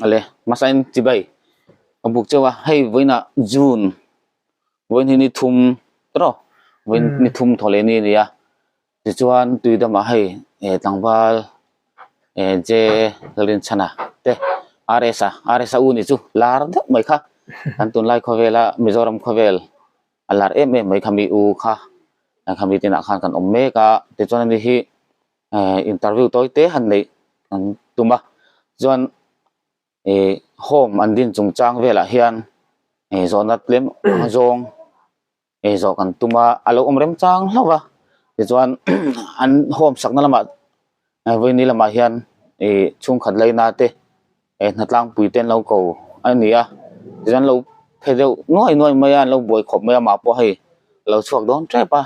Ale hmasain chibai a buk chauh a hei vawiinah June vawiin hi ni thum tawh vawiin ni thum thaw leh ni a ni a tichuan tuidamah hei eh tlangval eh J Lalrinchhana te R S a R S a u nih chu lar deuh mai kha kan tunlai khawvela Mizoram khawvel a lar em em mai kha mi u kha khami tinah khan kan awm mek a tichuan ani hi eh interview tawi te han neih an tum a chuan eh home an din chung chang velah hian eh zawhna tlem ang zawng eh zawh kan tum a a lo awm rem chang hlauh a tichuan an home sakna lamah vawiini lamah hian ih chhungkhat laina te eh hnatlangpui te an lo ko a ni a tichuan an lo phe deuh nuai nuai mai a an lo buai khawp mai a amah pawh hei a lo chhuak dawn tep a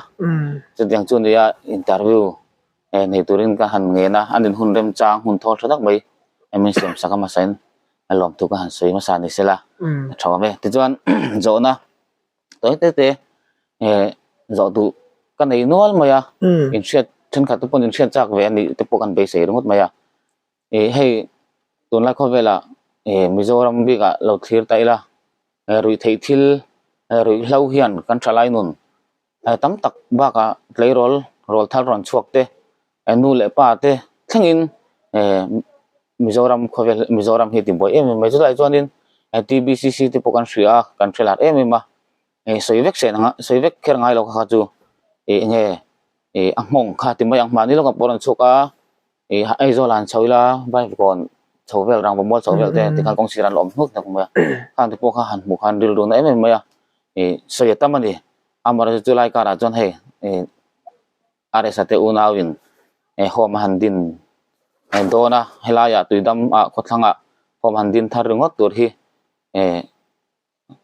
chutiang chu a ni a interview eh nei turin ka han ngen a an inhun remchang hun thawl tha tak mai min siam sak a hmasain a lawmthu ka han sawi hmasa ni sela a tha awm e tichuan zawhna tawi te te eh zawh duh ka nei nual mai a inhriat thenkhat te pawh inhriat chak ve a nih te pawh kan beisei ringawt mai a. Ih hei tunlai khawvelah ih Mizoram bikah lo thlir ta ila ruih theih thil ruihhlo hian kan thalai nun tam tak bakah tleirawl rawl thar rawn chhuak te nu leh pa te thlengin eh Mizoram khawvel Mizoram hi a tibuai em em mai chulaiah chuanin T_B_C_C te pawh kan hria a kan hre lar em em a ih sawi vek seh ang sawi vek kher ngai lo kha kha chu ih enge ih a nghawng kha ti mai ang mahni lawkah pawh a rawn chhuak a. Ih Aizawl ah an chho ila Vaivakawn chho vel rangva mual chho vel te tikhan kawng sir an la awm hnuk hnuk mai a khang te pawh kha han hmuh khan rilru na em em mai a ih sawi a tam a ni amaherawhchu chu lai karah chuan hei ih R S a te unau in home a han din dawn a helaiah tuidam ah khawthlang ah home a han din thar ringawt tur hi eh.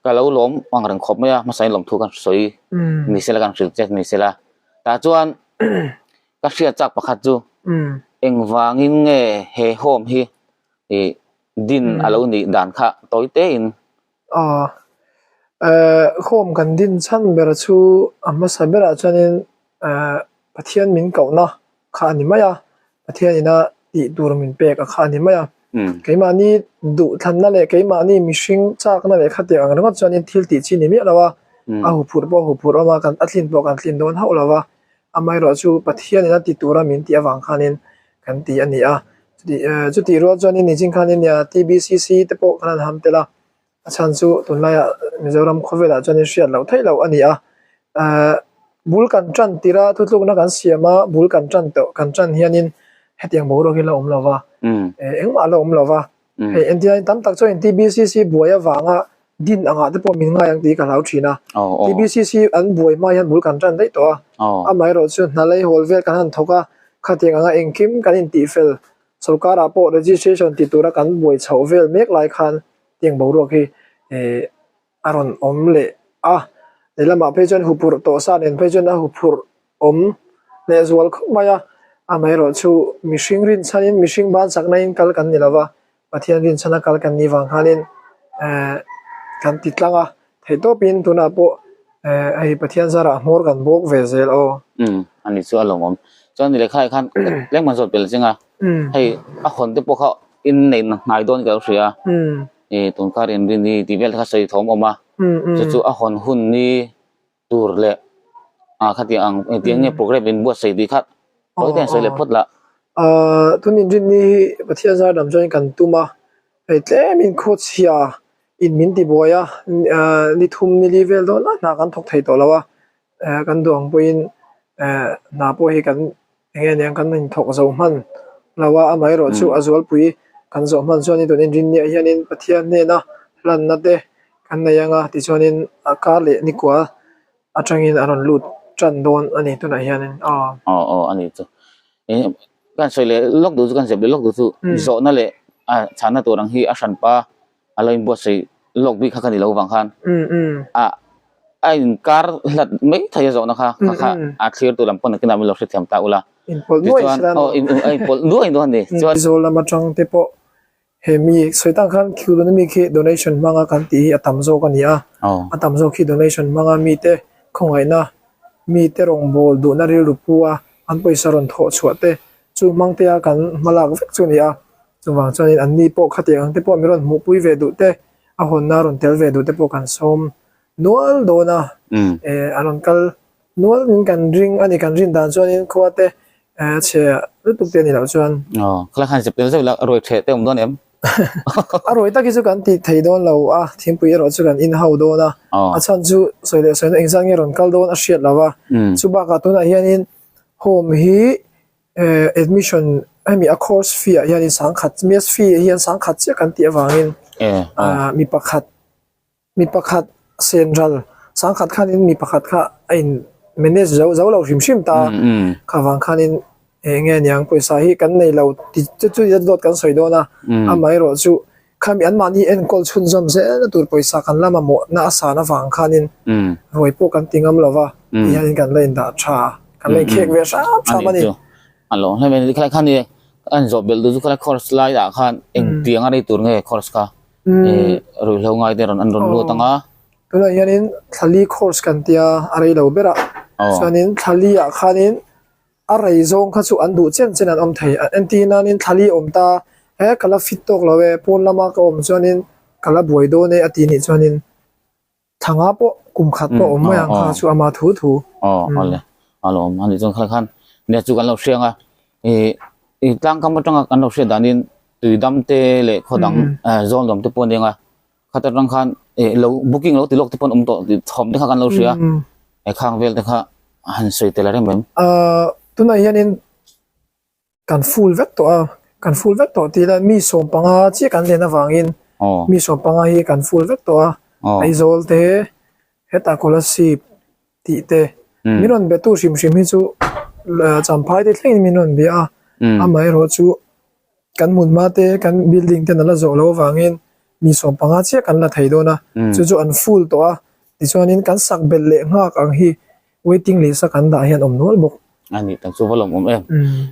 Ka lo lawm ang reng khawp mai a, hmasa in lawmthu kan sawi ni sela kan hrilh che ni sela. Tah chuan ka hriat chak pakhat chu engvangin nge he home hi ih din a lo nih dan kha tawi te in. Aw eh home kan din chhan ber chu a hmasa berah chuanin eh Pathian min kohna kha a ni mai a, Pathian ina tih tur min pek a kha a ni mai a. Keimahni duhthlanna leh keimahni mihring chakna leh khatiang ang ringawt chuanin thil tih chi ni miah lo a, a huphurh pawh a huphurh awm a, kan a tlin pawh kan tlin dawn hauh lo va, amaherawhchu Pathian ina ti tura min tih avang khanin kan ti a ni a. Chutih rual chuanin nichin khanin nia TBCC te pawh kan han ham tel a, A chhan chu tunlaiah Mizoram khawvelah chuan in hriat loh theih loh a ni a, ehh bul kan tan tirh a thutlukna kan siam a bul kan tan tawh kan tan hianin hetiang boruak hi la awm lo va, ehh engmah a la awm lo va, hei engtiang tam tak chuan TBCC buai avanga din angah te pawh min ngai ang tih ka hlau thin a, TBCC an buai hma hian bul kan tan daih tawh a, amaherawhchu hna lei hawl vel kan han thawk a, khatiang anga engkim kan intihfel Sorkarah pawh registration ti tura kan buai chhoh vel mek lai khan tiang boruak hi eh a rawn awm leh a, lehlamah phei chuan huphurh tawh sa nen phei chuan a huphurh awm leh zual khawp mai a, amaherawhchu mihring rinchhanin mihring ban chakna in kal kan ni lova Pathian rinchhana kal kan nih vang khanin eh kan ti tlang a, theihtawpin tunah pawh eh hei Pathian zarah hmawr kan bawk ve zel aw. Umm ani chu a lawmawm. Chuan ni lehkha ah khan tlem kan zawt belh zing a, hei a hawn te pawh kha in nei hnai dawn ka lo hria a, ih tunkar inrin hi tih vel te kha sawi thawm awm a, chu chu a hawn hun ni tur leh ah khatiang ang engtiang nge program in buatsaih tih kha tawi te an sawi leh phawt lah. Ahh tun inrin ni hi Pathian zar lam chuan kan tum a, hei tlem in khawchhia in min ti buai a, ahh ni thum ni li vel dawn a hna kan thawk thei tawh lo a, eh kan duh ang pawhin eh hna pawh hi kan eng nge niang kan inthawk zo hman lo a amaherawhchu a zualpui kan zawh hman chuanin tun inrin niah hianin Pathian hnena hlanna te kan nei ang a tichuanin a kar leh nikua atangin a rawn lut tan dawn a ni tunah hianin aw. Aw aw a ni chu ih kan sawi leh lawk duh chu kan zep leh lawk duh chu zawhna leh a chhanna tur ang hi a hranpa a lo inbuatsaih lawk bik kha ka ni lo vang khan a a inkar hlat mai thei a zawhna kha kha kha a thlir tur lam pawn nakinah min lo hrethiam ta ula tichuan aw a inpawlh nuai nuai a ni chuan Aizawl lam atang te pawh he mi sawi tang khan khiu dawn ami khi donation hmanga kan tih hi a tam zawk a ni a a tam zawk khi donation hmanga mite khawngaihna mite rawngbâwl duhna rilru pu a an pawisa rawn thawh chhuah te chu hmang te a kan hmalak vek chu a ni a. Chuvang chuanin anni pawh khatiang ang te pawh mi rawn hmuhpui ve duh te, a hawnna rawn tel ve duh te pawh kan sawm nual dawn a. Eh a rawn kal nual in kan ring a ni, kan rin dan chuanin khua te eh chhe lutuk te a ni loh chuan. Aw, khalai khan zep tel zeuh ila ruai ṭheh te awm dawn em? A ruai tak hi chu kan tih thei dawn lo a, thingpui erawh chu kan in ho dawn a. A chhan chu sawi leh sawina engzat nge rawn kal dawn a hriat lo a. Chu bakah tunah hianin home hi Eh admission hemi a course fee ah hianin sangkhat mes fee ah hian sangkhat chiah kan tih avangin ah mi pakhat mi pakhat senral sangkhat khanin mi pakhat kha a in manage zo zo lo hrim hrim ta kha vang khanin eng nge niang pawisa hi kan nei lo ti chu chu dawt kan sawi dawn a amaherawh chu khami anmahni enkawl chhunzawm zel na tur pawisa kan la mamawh na a san avang khanin ruai pawh kan ti ngam lo va ti hianin kan la indah tha kan la inkhek ve hram hram a ni. A lo hlem a ni khalai khan i an zawh belh duh chu khalai course lai ah khan eng tiang a rei tur nge course kha ruihhlo ngai te rawn an rawn lut ang a. Tunah hianin thlali course kan tia a rei lo ber a chuanin thlali ah khanin A rei zawng kha chu an duh chen chen an awm thei. Entir nanin thlali awm ta, he ka la fit tawk lo e, pawn lama ka awm chuanin ka la buai dawn e a ti nih chuanin thla nga pawh kum khat pawh awm mai ang kha chu ama thu thu. Aw awle a lo awm a nih chuan khalai khan nia chu kan lo hriang a, ih ih tlangkam atanga kan lo hriat danin tuidam te leh khaw dang zawl dawm te pawh a nia khat atang khan ih lo booking lo ti lawk te pawh an awm tawh tih thawm te kha kan lo hria he khang vel te kha han sawi tel a rem em. Ahh tunah hianin kan full vek tawh a kan full vek tawh tih ila mi sawm panga chiah kan len avangin mi sawm panga hi kan full vek tawh a Aizawl te hetah Kolasib tih te min rawn be tu hrim hrim hi chu Champhai te thlengin min rawn bia a amaherawhchu. Kan hmun hma te kan building ten a la zawh loh avangin mi 15 chiah kan la thei dawn a, chu chu an full tawh a, tichuanin kan sak belh leh nghak ang hi waiting list a kan dah hian awm nual bawk. A nih tak chu va lawm awm em.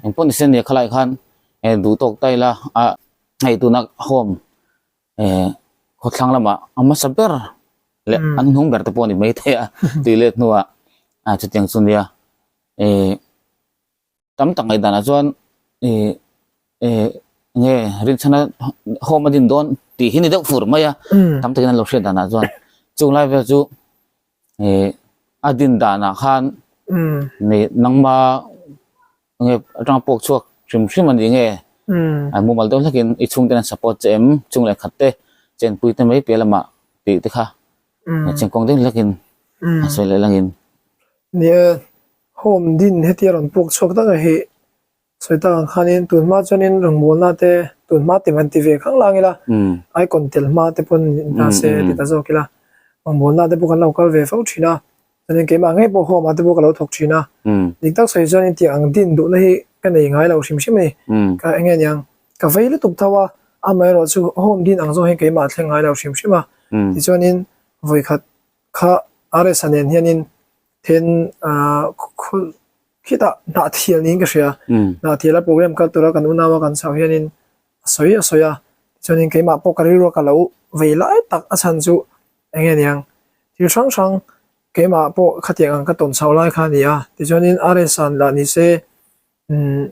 Engpawh ni se nia khalai khan duh tawk ta ila a hei tuna home khawthlang lamah a hmasa ber leh an hnung ber te pawh a ni maithei a tui let hnuah chutiang chu nia. Tam tak ngaihdanah chuan ih ih nge rinchhana home a din dawn tih hi ni deuh fur mai a tam takin an lo hriat danah chuan chung lai vel chu ih a din danah khan nih nangma nge atanga pawk chhuak hrim hrim a ni nge an mumal deuh hlekin i chhungten an support che em chung leh khat te chenpui te mai piah lamah tih te kha chengkawng deuh hlekin a sawi leh langin. Nia Home din hetia rawn puk chhuak tak a hi sawi tak ang khanin tun hma chuanin rawngbawlna te tun hma te han ti ve khang lang ila icon tel hma te pawn in ta se ti ta zawk ila rawngbawlna te pawh kan lo kal ve fo thin a chuanin keimah ngei pawh home ah te pawh ka lo thawk thin a dik tak sawi chuanin tiang ang din duhna hi ka nei ngai lo hrim hrim a ni ka eng nge niang ka vei lutuk tho a amaherawh chu home din ang zawng hian keimah a thleng ngai lo hrim hrim a tichuanin vawikhat kha RS-a nen hianin Then ah khitah hnah thial niin ka hria. Hnah thiala program kal tura kan unau a kan chhoh hianin a sawi a sawi a. Tichuanin keimah pawh ka rilru a ka lo vei lai tak a chhan chu eng nge niang thil hrang hrang keimah pawh khatiang ang ka tawn chhoh lai kha a ni a. Tichuanin RS-a'n lah ni se umm.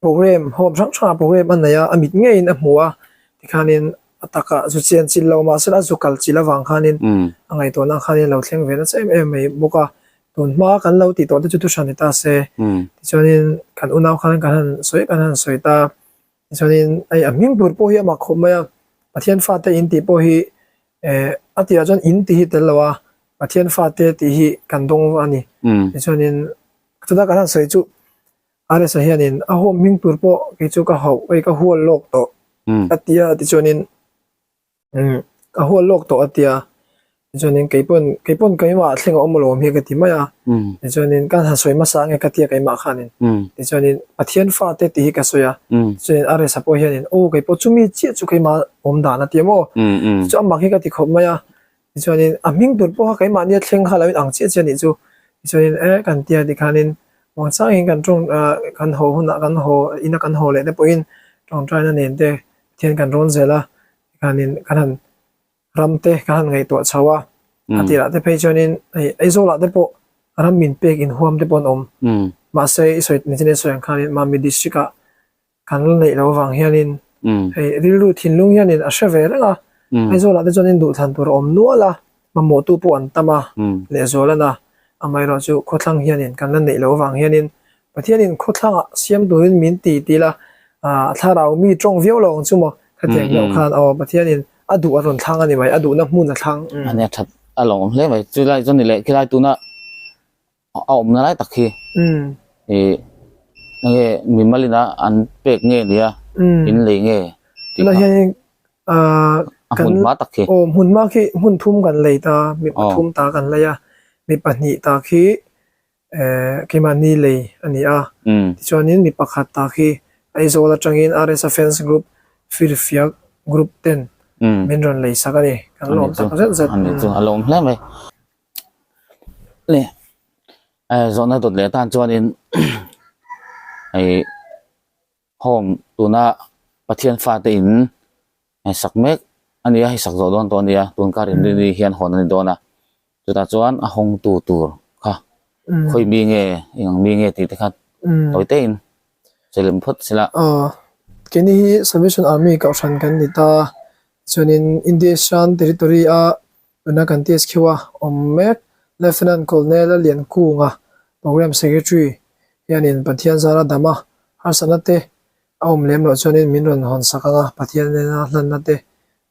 Program home hrang hrangah program a nei a, a mit ngeiin a hmu a, tikhanin a takah zu chian chilh lo mahse a zu kal chilh avang khanin a ngaihtuahna khanin a lo thleng ve nasa em em mai bawk a, tun hma kan lo tih tawh te chu thuhran ni ta se, tichuanin kan unau khan kan han sawi kan han sawi ta, tichuanin hei a hming tur pawh hi a mak khawp mai a, Pathian fate in tih pawh hi eh a tirah chuan in tih hi tel lo a, Pathian fate tih hi kan dawng a ni, tichuanin chutah kan han sawi chu. Aresa hianin a home hming tur pawh kei chu ka hauh hei ka hual lawk tawh a ti a tichuanin umm ka hual lawk tawh a ti a tichuanin kei pawn kei pawn keimah thleng a awm alawm hi ka ti mai a tichuanin ka han sawi hmasa ange ka ti a keimah khanin tichuanin Pathian fate tih hi ka sawi a tichuanin Aresa pawh hianin aw kei pawh chumi chiah chu keimah awm dan a ti a maw chu amah khi ka ti khawp mai a. Tichuanin a hming tur pawh kha keimahnia thleng kha lo in ang chiah chiah anih chu. Tichuanin e kan tia tikhanin muangchangin kan tawng ah kan haw hunah kan haw ina kan haw leh te pawhin tawngtaina nen te Pathian kan rawn zel a tikhanin kan han ram te kan han ngaihtuah chho a. A tirah te phei chuanin hei Aizawlah te pawh ram min pek inhuam te pawh an awm. Mahse i sawi nichin i sawi ang khanin Mami district ah kan la neih loh avang hianin. Hei rilru thinlung hianin a hre ve reng a, Aizawlah te chuanin duhthlan tur a awm nual a, mamawhtu pawh an tam a, lehzual a na. Amaherawhchu khawthlang hianin kan la neih loh avang hianin Pathianin khawthlangah siam turin min ti ti la, a thlarau mi tawng viau lo ang chu maw? Khatiang deuh khan aw Pathianin a duh a rawn thlang a ni mai, a duhna hmun a thlang. A nia that a lo awm hle mai. Chulai chuan ni leh khilai tuna a awmna lai tak hi ih enge mimal ina an pek nge nia in lei nge tih kha a hmun hma tak khi. Aw hmun hma khi hmun thum kan lei ta, mi pathum ta kan lei a, mi pahnih ta khi Keimahni lei a ni a, tichuanin mi pakhat tak hi Aizawl atangin RSA Fans Group Firfiak Group ten min rawn lei sak a ni. Kan lawm tak zet zet. Ani chu a lawm hle mai. Le zawhna dawt leh atan chuanin hei home tuna Pathian fate in hei sak mek a ni a, hei sak zawh dawn tawh a ni a, tun kar inrini hian hawn a ni dawn a. Chutah chuan a hawngtu tur kha khawi mi nge eng ang mi nge tih te kha tawi tein sawi lem phawt sela. Aw, keini hi Salvation Army kohhran kan ni ta, chuanin India Shan Territory a tuna kan TSQ a awm mek Lieutenant Colonel a Liankunga Programme Secretary hianin Pathian zara dama harsatna te A awm lem loh chuanin min rawn hawn sak ang a, Pathian nena hlanna te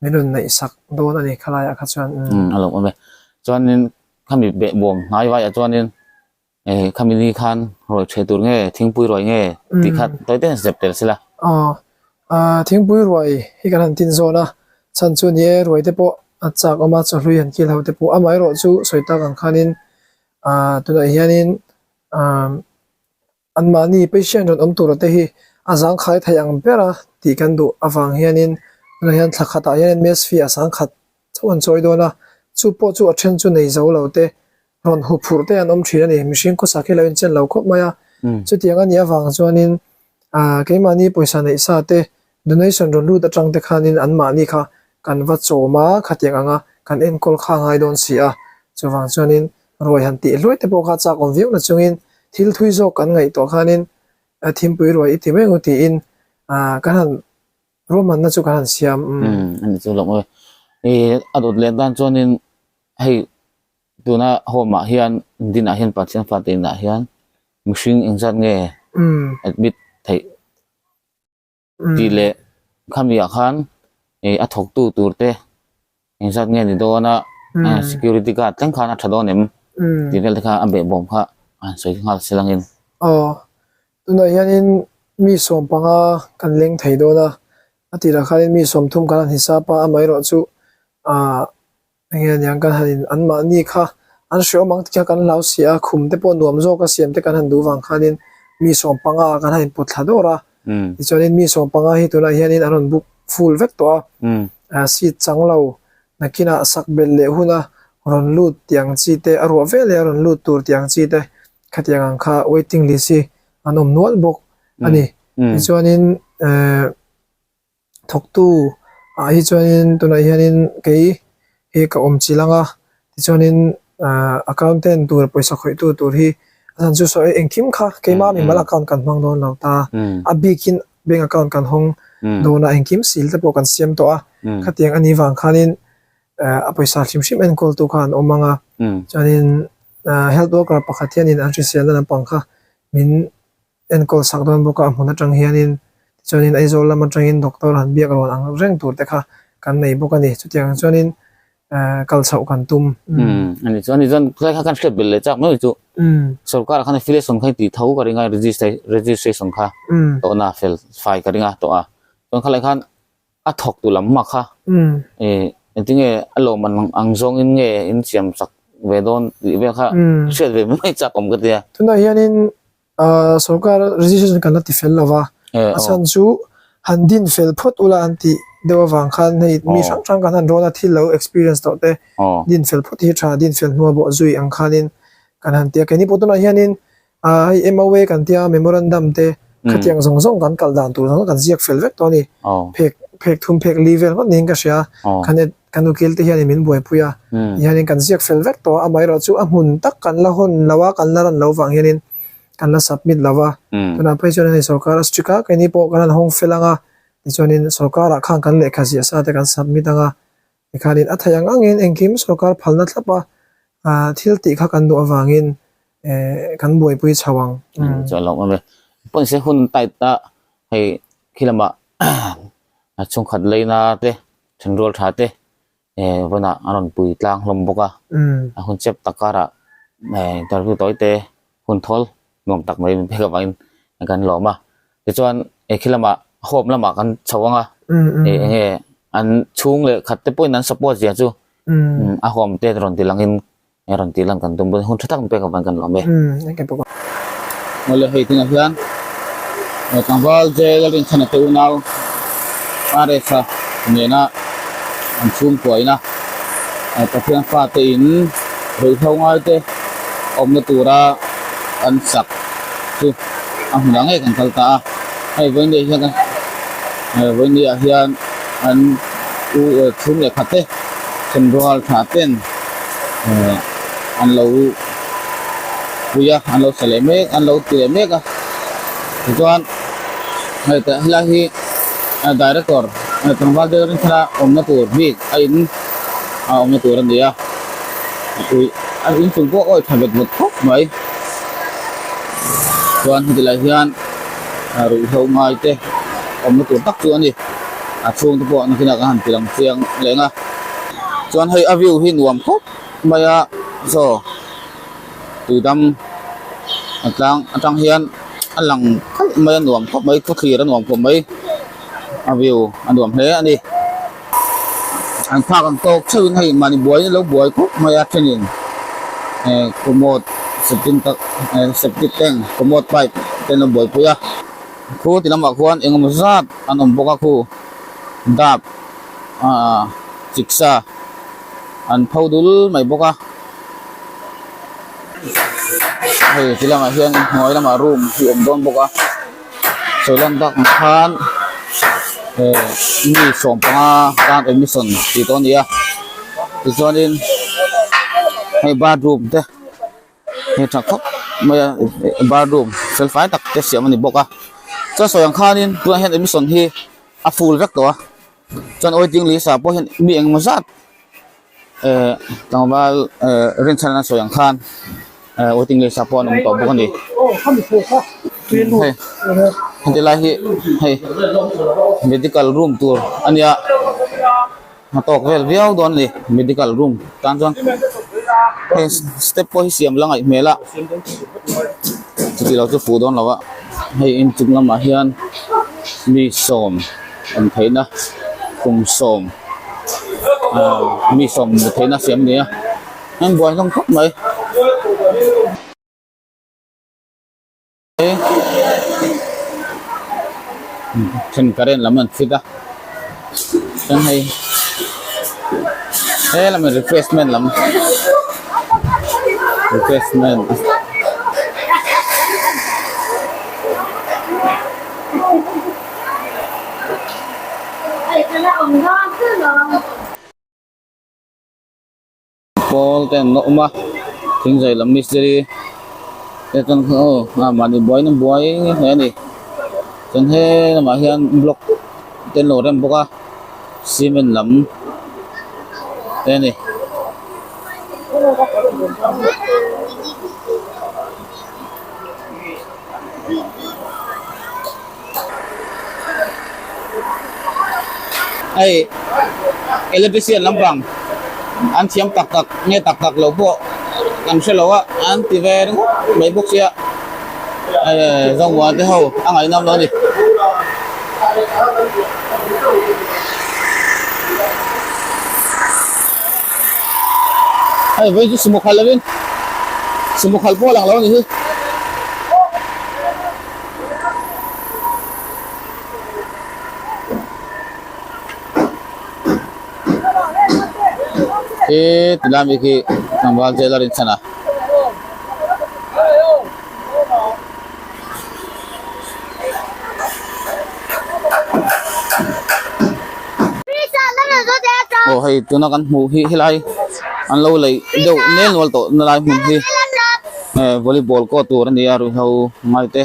min rawn neih sak dawn a ni khalaiah kha chuan. Umm a lo awm e. Chuanin khami behbawm hnai vaiah chuanin eh khami ni khan ruai ṭhe tur nge thingpui ruai nge tih kha tawi te zep tel sela. Aw ah thingpui ruai hi kan han tin zawn a, chhan chu ni e ruai te pawh a chak awm a, chawhlui han kil ho te pawh amaherawh chu sawi tak ang khanin ah tunah hianin ah Anmahni patient rawn awm tura te hi a zangkhai thei ang ber a tih kan duh avang hianin tunah hian thla khatah hianin mess fee a sangkhat chauh an chawi dawn a, chu pawh chu a then chu nei zo lo te rawn hu phurh te an awm thin a ni. Mihring khawsak hi lo inchen lo khawp mai a, chutiang a nih avang chuanin ah keimahni pawisa neih sa te donation rawn lut atang te khanin anmahni kha kan va chawm a, khatiang anga kan enkawl kha a ngai dawn si a, chuvang chuanin Ruai han tih hluai te pawh kha chak awm viau na chungin thil thui zawk kan ngaihtuah khanin thimpui ruai i ti mai ang tiin kan han ruahmanna chu kan han siam. Umm ani chu lawm aw. I a dawt leh dan chuanin hei tuna home ah hian dinah hian Pathian fate inah hian mihring engzat nge admit theih tih leh khami ah khan ih a thawktu tur te engzat nge ni dawn a security guard thleng khan a tha dawn em tih vel te kha a behbawm kha a han sawi nghal se langin. Aw tunah hianin mi sawm panga kan leng thei dawn a, a tirah khanin mi sawmthum kan han hisap a, amaherawh chu ah Enge aniang kan han in anmahni kha an hreawm ang tikha kan hlau si a, khum te pawh nuam zawk a siam te kan han duh vang khanin mi sawm panga ah kan han in pawt thla dawr a, tichuanin mi sawm panga hi tunah hianin an rawn book full vek tawh a, seat chang lo nakinah sak belh leh huna rawn lut tih ang chi te a ruah vel leh a rawn lut tur tih ang chi te khatiang ang kha waiting list hi an awm nual bawk a ni. Tichuanin ehh. Thawktu ah hi chuanin tunah hianin kei hi ka awm chilh ang a tichuanin ahh accountant tur pawisa khawih tu tur hi a chhan chu sawi engkim kha keimah mimal account kan hmang dawn lo ta a bikin bank account kan hawng dawn a engkim sil te pawh kan siam tawh a khatiang anih vang khanin ahh a pawisa hrim hrim enkawl tu kha an awm ang a chuanin ahh health worker pakhat hianin an hriselna lampang kha min enkawl sak dawn bawk a, a hmun atang hianin tichuanin Aizawl lam atangin doctor han biak rawn ang reng tur te kha kan nei bawk a ni. Chutiang chuanin eh kal chhoh kan tum. Umm ani chuan ani chuan khelai kha kan hriat belh leh chak mai chu sorkar ah khan affiliation kha tih tho ka ring a registration kha tawhna fel fai ka ring a tawh a chuan khalai khan a thawk tu lam hma kha eh engtinge a lawm ang ang zawngin nge in siam sak ve dawn tih vel kha hriat ve mai chak awm ka tia. Tunah hianin Ahh sorkar registration kan la ti fel lo va, a chhan chu han din fel phawt ula an tih deuh avang khan hei mi hrang hrang kan han rawn a thil lo experience tawh te din fel phawt hi tha din fel hnua bawh zui ang khanin kan han ti a keini pawh tunah hianin ahh hei MOA kan tia memorandum te khatiang zawng zawng kan kal dan tur zawng zawng kan ziak fel vek tawh a ni phek phek thum phek li vel ngawt niin ka hria kan kan ukil te hianin min buaipui a tihianin kan ziak fel vek tawh a amaherawhchu a hmun tak kan la hawn lo a kan la ran lo vang hianin kan la submit lo va tunah phei chuan hei sorkar a strict a keini pawh kan han hawng fel ang a. Tichuanin sorkarah khan kan lehkha ziah sa te kan submit ang a, tikhanin a theih ang angin engkim sorkar phalna thlap a, thil tih kha kan duh avangin kan buaipui chho ang. Chuan lawm awm e. Pawnse hun tight a hei khi lamah chhungkhat leina te thenrual tha te vawnah a rawn pui tlang hlawm bawk a, a hun chep tak karah interview tawi te hun thawl nuam tak mai min pek avangin kan lawm a. Tichuan khi lamah home lamah kan chho ang a, eng nge an chhung leh khat te pawhin an support zia chu a home te rawn ti langin rawn tih lang kan tum pawn hun tha tak min pek avang kan lawm e. Awle hei tunah hian tlangval jail a rinchhan a te unau RS a nena an chhungkuaina Pathian fate in ruihhlo ngai te awmna tura an sak chu a hmunah ngei kan kal ta a, hei vawiin hian vawiin ah hian an u chhung leh khat te thenrual tha ten. An lo pui a an lo sa leh mek an lo ti leh mek a tichuan hei tah helai hi director tlangval deuh rin thla awmna tur bik a in a awmna tur a ni a ui a inchung pawh a awih tha vet vet khawp mai chuan heti lai hian ruihhlo ngai te awmna tur tak chu a ni a chhung te pawh nakinah kan han ti lang chiang leng a. Chuan hei a view hi nuam khawp mai a saw tuidam a tlang atang hian a lang khalh mai a nuam khawp mai khawthlir a nuam khawp mai a view a nuam hle a ni an phak ang tawk theuh in hei mahni buai in lo buai khawp mai a thenin eh commode septic tank eh septic tank commode pipe te an lo buaipui a khu ti lamah khuan engemaw zat an awm bawk a khu dap. Aaa chiksa an pho dul mai bawk a hei ti lamah hian hnuai lamah room hi a awm dawn bawk a sawi lan tak ang khan eh mi sawmpanga tan admission tih tawh a ni a tichuanin hei bathroom te hei tha khawp mai a bathroom fel fai tak te siam a ni bawk a chuan sawi ang khanin tunah hian admission hi a full vek tawh a chuan waiting list ah pawh hian mi engemaw zat eh tlangval eh rinchhan an sawi ang khan eh waiting list ah pawh an awm tawh bawk a ni hei heti lai hi hei medical room tur a nia a tawk vel viau dawn a ni medical room tan chuan hei step pawh hi siam la ngaih hmel a chuti lo chu fuh dawn lo a hei inchung lamah hian mi sawm awm theihna kum sawm ah mi sawm mut theihna siam a ni a an buai hlawm khawp mai. Then current lam an fit a chuan hei he lam ah refreshment lam refreshment pawl te an la awm a thingzai lam mistiri te chuan aw ah mahni buai na buai hle a ni chuan he lamah hian block te an lo rem bawk a cement lam te a ni. Hei electrician lampang an thiam tak tak nge tak tak lo pawh kan hre lo a an ti ve ringawt mai bawk sia eh zawngwa te ho a ngaihnawm lo a ni. Hei vawiin chu sumo khalh lovin sumo khalh pawh a lang lo a ni hi. He tilai mi khi tlangval jail a rinchhan a. Aw hei tuna kan hmuh hi helai an lo lei deuh nel nual tawh na lai hmun hi eh volleyball court tur a ni a ruihhlo ngai te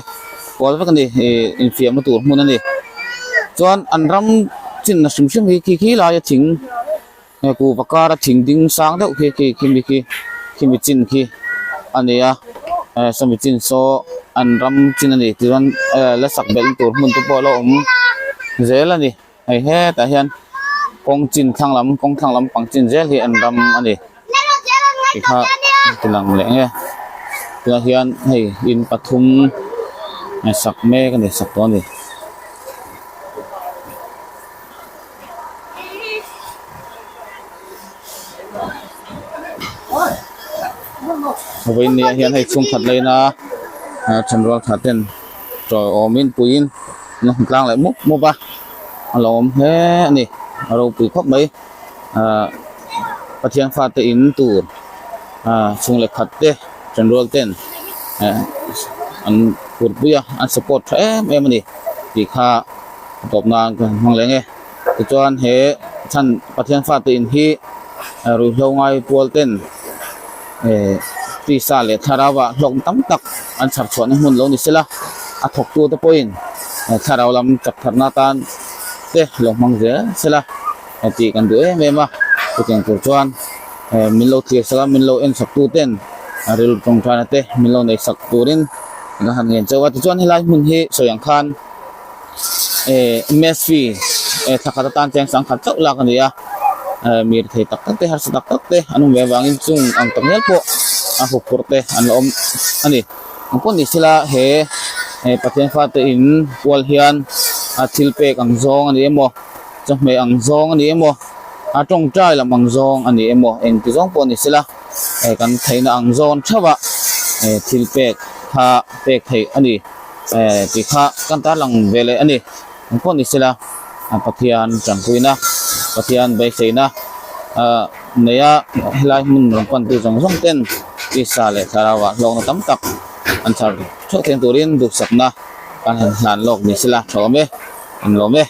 kual vek a ni ih infiamna tur hmun a ni. Chuan an ram chinna hrim hrim hi khi khi laia thing he kuhva kara thing ding sang deuh khi khi khimi khi khimi chin khi a ni a eh sawmi chin saw an ram chin a ni tichuan eh la sak belh tur hmun te pawh a la awm zel a ni hei hetah hian kawng chin thlang lam kawng thlang lam pang chin zel hi an ram a ni tikha ti lang leh nge tunah hian hei in pathum sak mek a ni sak tawh a ni. Vawiin ni ah hian hei chhungkhat laina thenrual tha ten tawiawmin puiin an hmu tlang leh mup mup a a lo awm hle a ni a ropui khawp mai ahh Pathian fate in tur ahh chhung leh khat te thenrual ten eh an phurpui a an support tha em em a ni tih kha a tawp nan ka han hmang leh ang e tichuan he chhan Pathian fate in hi ruihhlo ngai pual ten eh tisa leh thlarau ah hlawkna tam tak an chhar chhuahna hmun lo ni sela a thawk tu te pawhin thlarau lam chak tharna atan te lo hmang zel sela tih kan duh em em a chutiang tur chuan eh min lo thlir sak a min lo en sak tu ten rilru tawngtaina te min lo nei sak turin kan han ngen chauh a tichuan helai hmun hi sawi ang khan eh mess fee eh thla khat atan cheng sangkhat chauh lak a ni a eh mi rethei tak tak te harsa tak tak te an awm ve avangin chung ang tak ngial pawh a huphurh te an la awm a ni ang pawh ni sela he eh Pathian fate in kual hian a thil pek ang zawng a ni emaw chawhmeh ang zawng a ni emaw a tawngtai lam ang zawng a ni emaw engti zawng pawh ni sela eh kan theihna ang zawn theuh a eh thil pek kha pek theih a ni. Eh tih kha kan tarlang ve leh a ni. Eng pawh ni sela Pathian tanpuina, Pathian beiseina ah neia helai hmun rawn pantu zawng zawng ten tisa leh thlarauah hlawkna tam tak an chhar theuh thleng turin duhsakna kan han hlan lawk ni sela tha awm e, an lawm e.